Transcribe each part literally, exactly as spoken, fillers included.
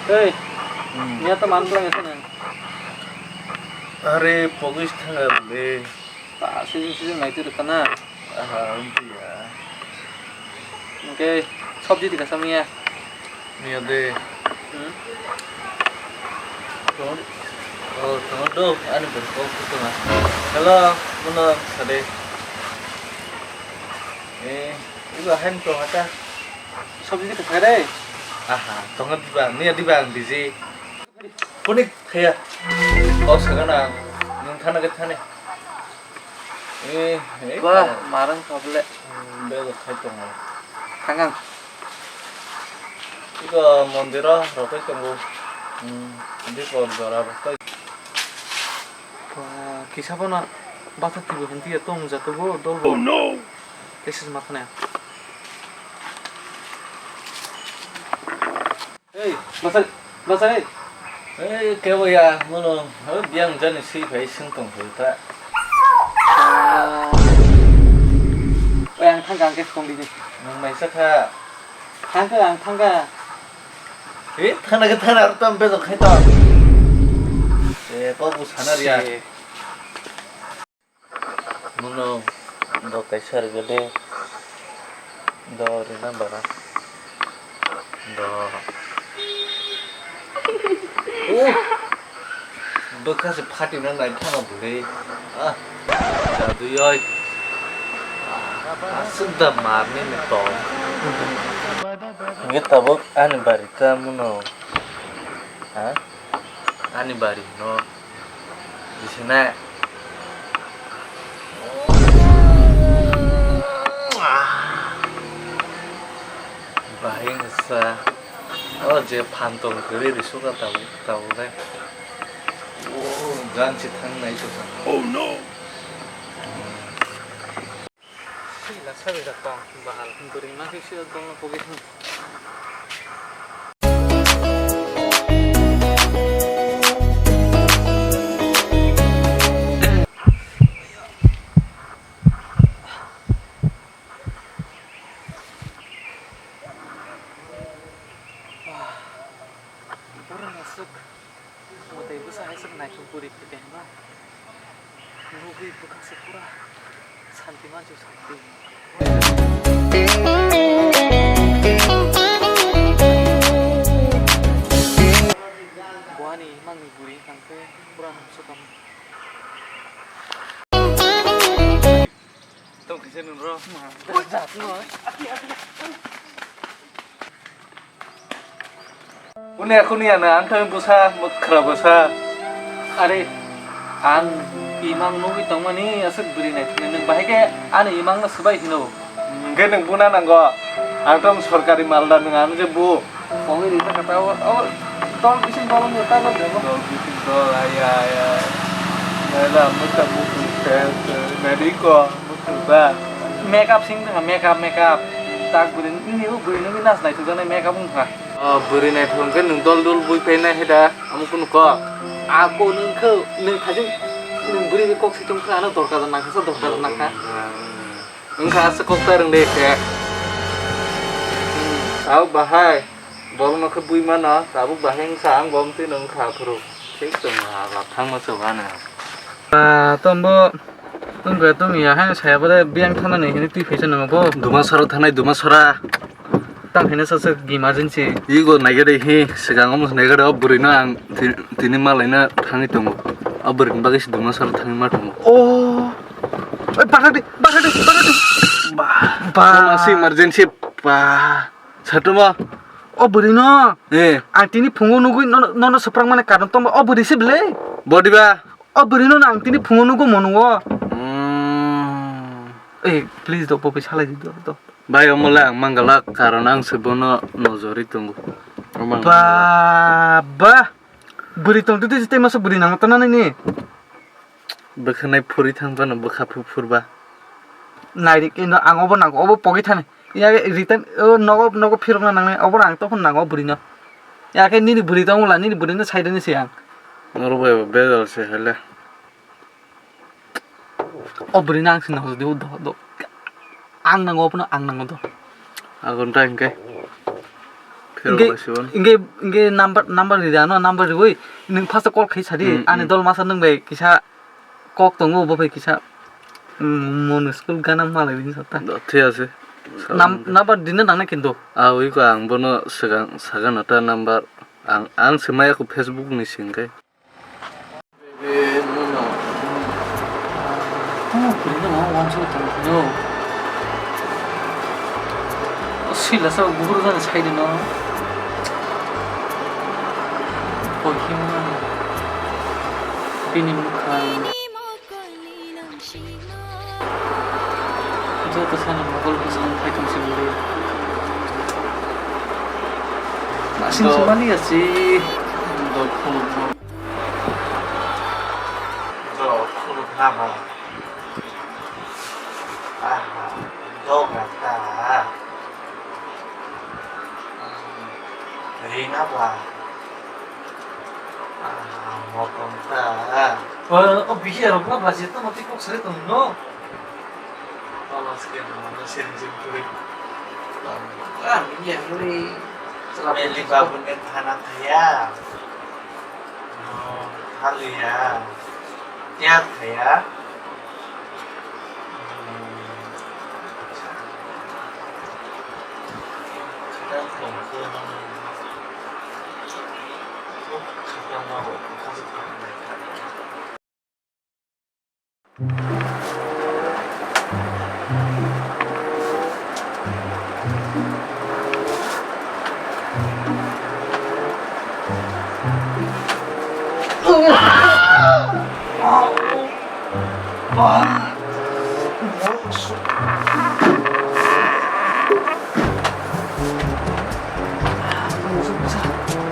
Hey, hmm, niya to man pulang itu nang. Are pogis thanga le. Ta sijing sijing nai tu kana. Aha, unti ya. Okay, sabji di kasam ya. Niya de. Hmm? Tong, oh, tong do, ani berko kutu mas. Hello, muno sade. Eh, iba hen to hata. Sabji di kasam re. Aha, tong di bang, niya di bang, busy. Kunik kaya. Kau sagana, nung thana ke thane. Eh, eh, ba, kau. Marang kable. Hmm, bego khai tongo. Thangang. Iko mondiro rokai tongo. Hmm, di kor jora rokai. Ba, kisa bono bata tibu hinti ya tong jato bo dol bo. Oh no. Tesis matane. Hey, basa, basa, hey. Hey, kebo ya, mono, oh, biang jani si phai sing tong phai ta. Oi, ang thangka, ang khe tong di. Nang mai sakha. Thangka, ang thangka. Eh, thana ke thana, ar tam bezok khai to. Eh, kok bu sana ria. Si. Muno do kaisa rwgwlwi do rina bara do. Uh, bwkha se phatina nai thana bwlwi. Ah, jadui oi. Aswk da marni ni tong. Hingke tabuk ani bari ka muno. Ha? Ani bari no. Bisina. Bahai sa. O je phan tong kwrwi ri suka tabu, tabu le. O, gan si thang nai to sa. Oh no. Sila sabi da tong bahal. Bwrwi ma khe sila tong no pogi thang. Oro naswk mwtai bwsa hai swk naithok bwrwi phai tongma. Nugwi bwkha se pura santi mansi santi. Bo ani imangni bwrwi hwnkhe pura hamswk tong. Tong kisa nung ro. Kuni aku ni ana, ang thang busa, mukra busa. Are, ang imang nugwi tongmani aswk bwrwi naithoknai, nwng bahai khe ani imang no swbai hino. Hwnkhe nwng buna nango, ang tong sorkari malda nwng ano je bu. Kongwi ri ta kata o, o, dol bising dol wngkha ta dol debo. Dol bising dol, ai, ai, ai. Naila, mukha buku, naidi ko, mukha ba. Makeup sing tongkha, makeup, makeup. Tak bwrwi, nini o bwrwi nugwi nas naithokjaknai makeup wngkha. O, bwrwi naithok hwnkhe nwng dol dol bui painai hai da, amo kunu kok. Ako nwng khe, nwng thajin, nwng bwrwi bai kok si tongkha, ano dorkar nangkha, sa dorkar nangkha. Wngkha aswk kok ta rwng de khe. Tabuk bahai, borokno khe bui mano, tabuk bahai wngkha, ang bo mwtwi no wngkha aphuru. Thik tongma hala thangma chubano. Ah, tombo, tongkha tongya, haino saya bode biyang thanani hini twi phaisa nangma bo. Dumasora thanai, Dumasora. Tang hino sasak emergency. Igo naigade hi, swkango naigade o bwrwino ang ti-, tini malaina thangwi tongo. O bwrwini bagwi se Dumasora thangwi ma tongo. Oh. Oi, bathakdi, bathakdi, bathakdi. Ba. Ba. Toma si emergency. Ba. Satuma. O bwrwino. Eh. Ang tini phungo nugwi nono, nono swprak mani karon tongba o bwrwi se bwle. Bodiba. O bwrwino ang tini phungo nugwi mono. Hmm. Eh, please do, bo bai salai di do, do. Bai, omo le ang mangala, karon ang se bono nojori tongo. O mangala. Ba, ba. Bwrwi tong twi twi tei masa bwrwi nang tana nini. Bwkha nai phuri thang phano bwkha phu phurba. Nai ri kino ang obo nango, obo pogwi thani. Ya return, o nogo, nogo phirokna nangnai, obo ang tokhon nango bwrwino. Ya khe nini bwrwi tong wla, nini bwrwino sai rwni se ang. Norok bai bo bejal se hele. O bwrwino ang se nango do, do, do. Ang nango, obono ang nango do. Agon ta hingke. Hingke, hingke, hingke number, number ri ano, number riwi nwng first call khai sadi, hmm, ani dol masa nwng bai kisa kok tongo, bo bai kisa, mm, mono school gana malai bini sata. Thik ase. Nam-, number dina nangnai kintu. Ah, ui ko ang bono swkang sakano ta number. Ang, ang se maya ko Facebook ni singkai. Sila sa gubur jani side no. Kohima. Bini mukha. Joto sani mogol bwskango phaitong se bwlwi. Masing se mani ya se. Aha, doga ta. Rina ba. Ah, motom ta. O, o, bihi aro ba, ba, jeta mati kok sari tong no. Awas ke no, no, sen jim kuri. Ah, iya, kuri. Meli babu ne thana thaya. Oh, haliya. Tiar thaya.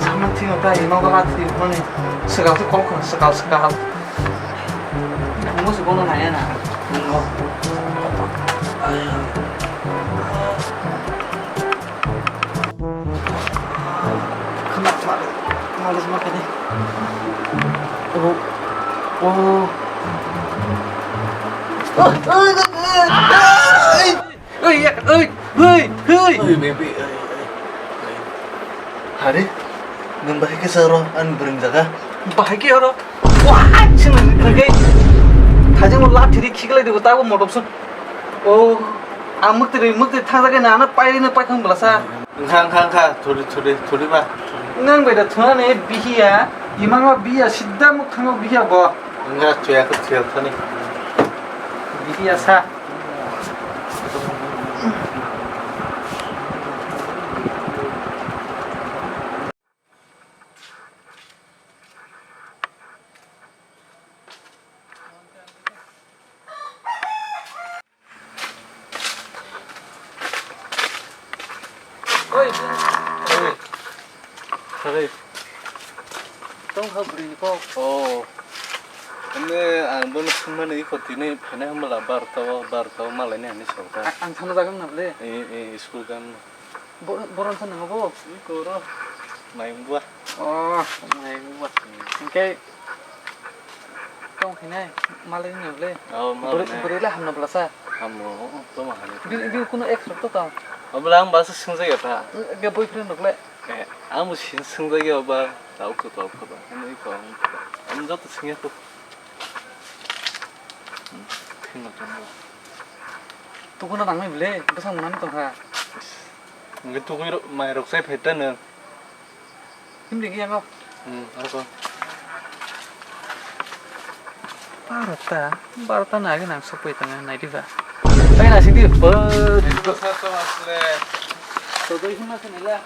Sama thio ta ino gala thio mani. Segal se kol kho, segal, segal. Nungbo se bono naya na. Nungbo. Khna ma, malis ma kani. Oh. Oh. Oi, oi, oi. Oi, oi, oi, oi. Oi, baby, oi, oi, oi. Hari, nwng bahai khe sa oro ani bwrwng jaga? Bahai khe oro. Wah, sini lagi. Thajing mo lathi ri khiklai dibo, tabo motom sun. Oh, ang mukti ri, mukti thang jaga na, na pai ri na pai thang bwlasa. Wngkha, wngkha, wngkha, thuri, thuri, thuri ba. Nwng bai da thuna ne bihiya, imang ma bihiya, sidda muk thango bihiya bo. Wngkha, chuya khe thuyal thani. Bihiya sa. Oi, bini. Oi. Oi. Tong ha bwrwi ni kok. Oh. Ane ang bono swngmani iko tini phainai hwnbwla barta o, barta o malaini hinwi sokha. A-, ang thangna jaga wngna bwle? E, e, school gan. Bo-, boron sa nang bo? Iko ro. Mai bua. Oh, mai bua. Hingke Tong khainai, malai ni le. Oh, malai nai. Bwrwi le hamna bwlasa. Hamno, toma hamya. Bini, bini kuno ex rok to tong. Abla ang basa swngjak ya ta. Ge boyfriend rok le. Eh, ang bo sin swngjak ya ba, tau ko, tau ko ba. Ano iko ang ko. Ang joto swngya ko. Thima tong. Tukuna nang le, bwsang mwnani tong kha. Ngi tukui ro, mai rok sai pheta nang. Himdi khe yango. Hmm, ako. Barota, barota na agi nang sokpoi tong nai diba. Pai na sidi po. Ito sa to asle. To doi hima sa nila.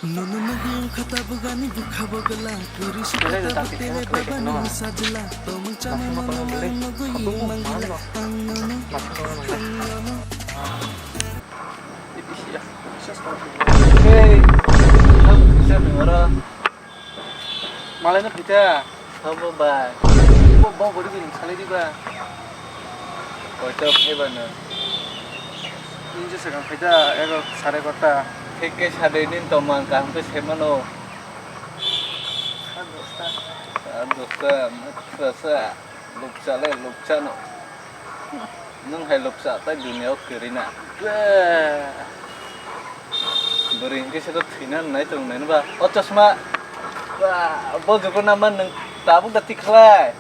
Nono nugwi wngkha tabuk ani bwkha bo gwla. Kwrwi sukha tabuk tele baba nini sajla. Tomung chamung manglangma nugwi mangila. Ang nono. Hey, kisa nung oro. Malai no pita. Sabo bai. Bo, bo bori bini salai diba. Koito phaiba no. Nini je sakang phaita ego sare kota. Thik ke sadai nin to mang kaham ke semano. Sa dosta. Sa dosta, matra sa. Lupcha le, lupcha no. Nwng hai luksa tai duniya o kwrwi na. Ba. Bwrwi hinkhe se thwina nai tong nai ba. O chosma. Ba, bo jugo na man nwng tabuk da tikhlai.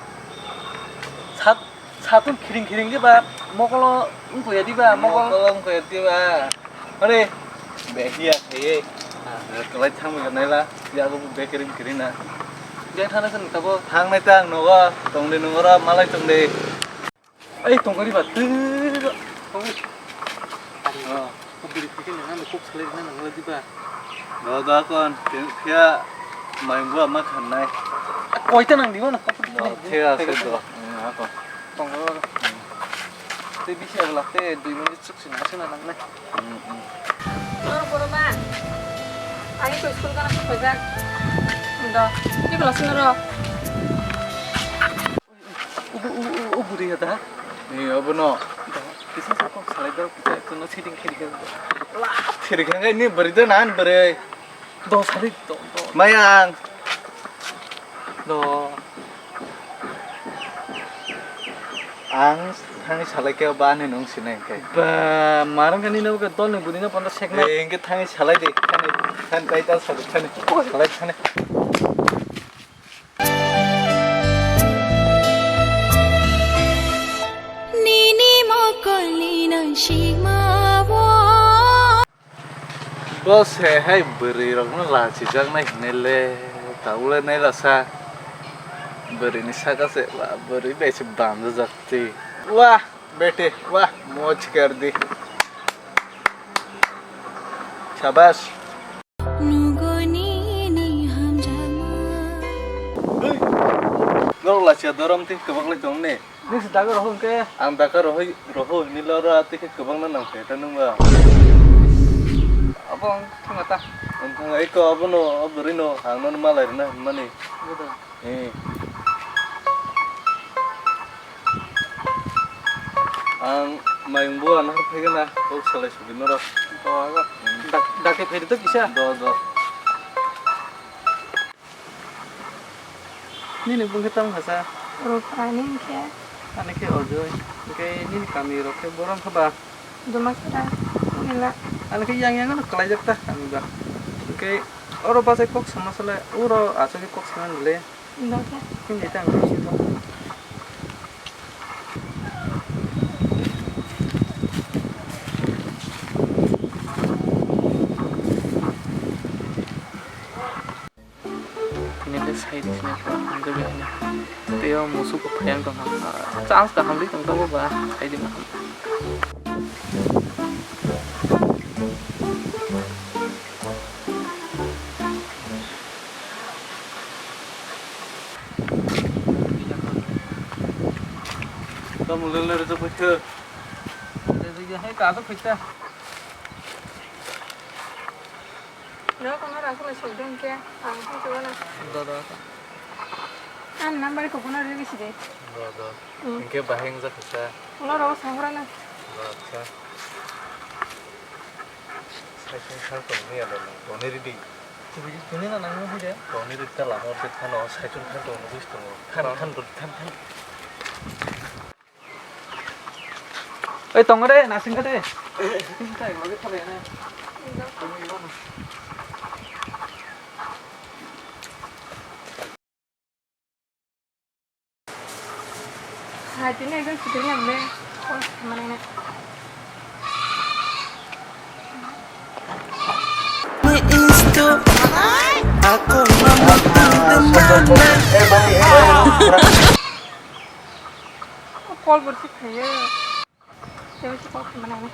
Sat, satun khiring khiring di ba. Mokolo wngkho ya di ba, mokol. Mokolo wngkho ya di ba. Are, behiya khaiye. Kalai thangwi naila, yago bo bekiring kirina. Beng thana se nukha bo. Thangnai ta ang nogo, tongdi nungora, malai tongdi. Ai, tongkari ba, twi. Tongkari. Oh. Biri phikhe nang ano kok salai rina nang diba. Do do kon, phiya maing bua ma khan nai. Koita nang diba na kok. Do, thik ase do. Hmm, ako. Tongkari. Tei bisi agla te dui minute. Sina, sina nangnai. Hmm, hmm. Oro borok ba. Ani ko school gana sokojak. Do. Ni ko lasing ro. Ubu, ubu, ubu, ubu ri da. Ni obo no. Do. Kisa sa kok salai do, kisa to no sitting khiri khiri. La, khiri khiri ni bari do nan bari. Do sari do, do. Mayang. Do. Ang thangwi salai khe ba ani nung sinai hwnkhe. Ba, marang kani no ke dol ni budi no panda sekna. Eh, hwnkhe thangwi salai di. Thani, thani tai ta salai thani. Oi. Salai thani. Nini mokol ni nang sima bo. Bo se hai bwrwi rokno lachijaknai hinwi le, tabuk le naila sa. Bwrwini saka se, ba, bwrwi bai se bamjajak twi. Wah, bete, wah, moj kar di. Shabash. Nugoni ni hamjakma. Hey, norok lachia dorom twi kwbak lai tong ne. Nisi daga rohor hwnkhe? Ang daga rohoi, roho hinwi loro atwi khe kwbangma nang khe ta nwng ba. Abo ang thangma ta. Ang thangma eko abono, o bwrwino ang nono malai rwna hinmani. Bodo. Eh. Ang mayung bo ano phai gana, kok salai sudi norok. Bo aga. Hmm. Dak-, dakti phai rwdi kisa. Do, do. Nini bung khe tamo hasa? Rupani hwnkhe. Ani khe Ojoy. Hwnkhe nini kami rok khe borom khe ba? Dumakira, Nila. Ani khe yang yang no kwlaijak ta kami ba. Hwnkhe oro bachai kok sama sale, uro aswk khe kok sama nile. Hwnkhe? Hwnkhe ta ang. Nini le sai di sini ko, ang jabi ani. Tei o musuk ko phai ang tong ha. Chance kaham ri tong tongo ba, sai di ma. Tamo le le re to phaikha. Le le hai ka to phaikha. Nokha no rang khwlai sok de hwnkhe, ang thang chuba na. Do, do. Ani number khe bono rwgwi si de. Do, do. Hmm. Hwnkhe bahai wngjak kha sa. Ulo rogo sahora na. Do, acha. Saichung thang tong ya do nang. Toni ridi. Tini na nang nang de. Toni ridi ta lama de khano saichung thang tong nugwi tongo. Than, than, than, than. Oi, tongo de, nasing kha de. Hai, tini ekdom sitring ang de. Oh, mana na. Call bersi kaya. Cewek si call mana na.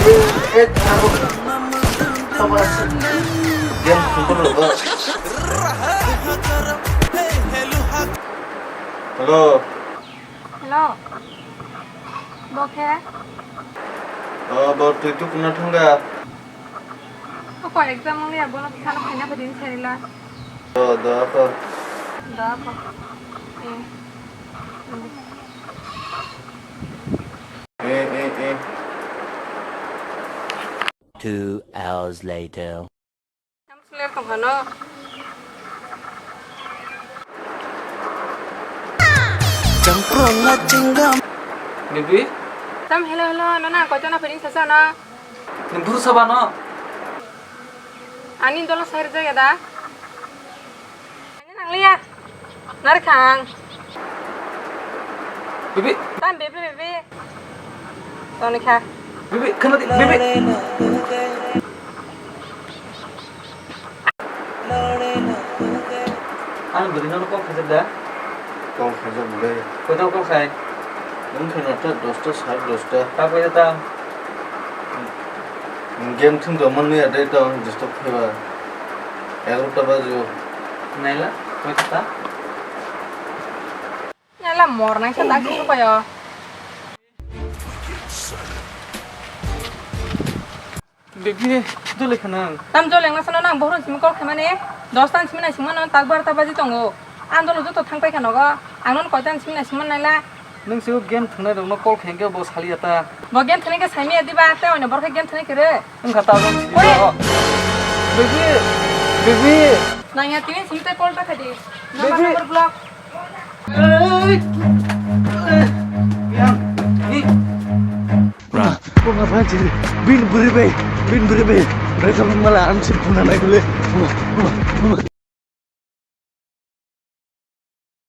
Eh, eh, aku. Apa sih? Game kumpul loh. Hello. Hello. Bo khe? O, bo twi tu kuna thangga? O ko exam wngya, bono bwsano phaina phaidi wng sarila. Do, do, ko. Do, ko. Eh. Eh, eh, eh. Two hours later. Tamo sle tong phano. Bibi? Tam hello hello, no na koito na piring sasa na. Ni buru saba no? Ani dolo sai rwjak ya da? Ani nangliya. Narkhang. Bibi. Tam bibi bibi. Toni kha. Bibi, khana di, bibi. Ang bwrwi no call khaijak da? Call khaijak bwle. Koita call khai? Nwng khe nata dosta, sare dosta. Ta koita ta? Game thwng tongmani ya dai tong disturb khaiba. Egarota bajo. Naila, koita ta? Naila mor nang sa tak su payo. Bibi, dole khana. Tam dole nang sana nang bohrok simi call khaimani. Dos tan simi nai simi nang tak bar ta baji tongo. Ang dolo joto thang pai kha nogo. Ang non koi tan simi nai simi naila. Nwng sigo game thwngnai rokno call khaikhe bo saliya ta. Bo game thwnai khe saimaya diba, tei oino borok khe game thwnai khe re. Wngkha ta wng si. Oi. Bibi, bibi. Nangya tini simi tei call ta khadi. Number, bibi, number block. Ei. Yang. Ni. Buma panci. Bin beri be. Bin beri be. Mereka mala ansip puna naik le. Buma, buma, buma.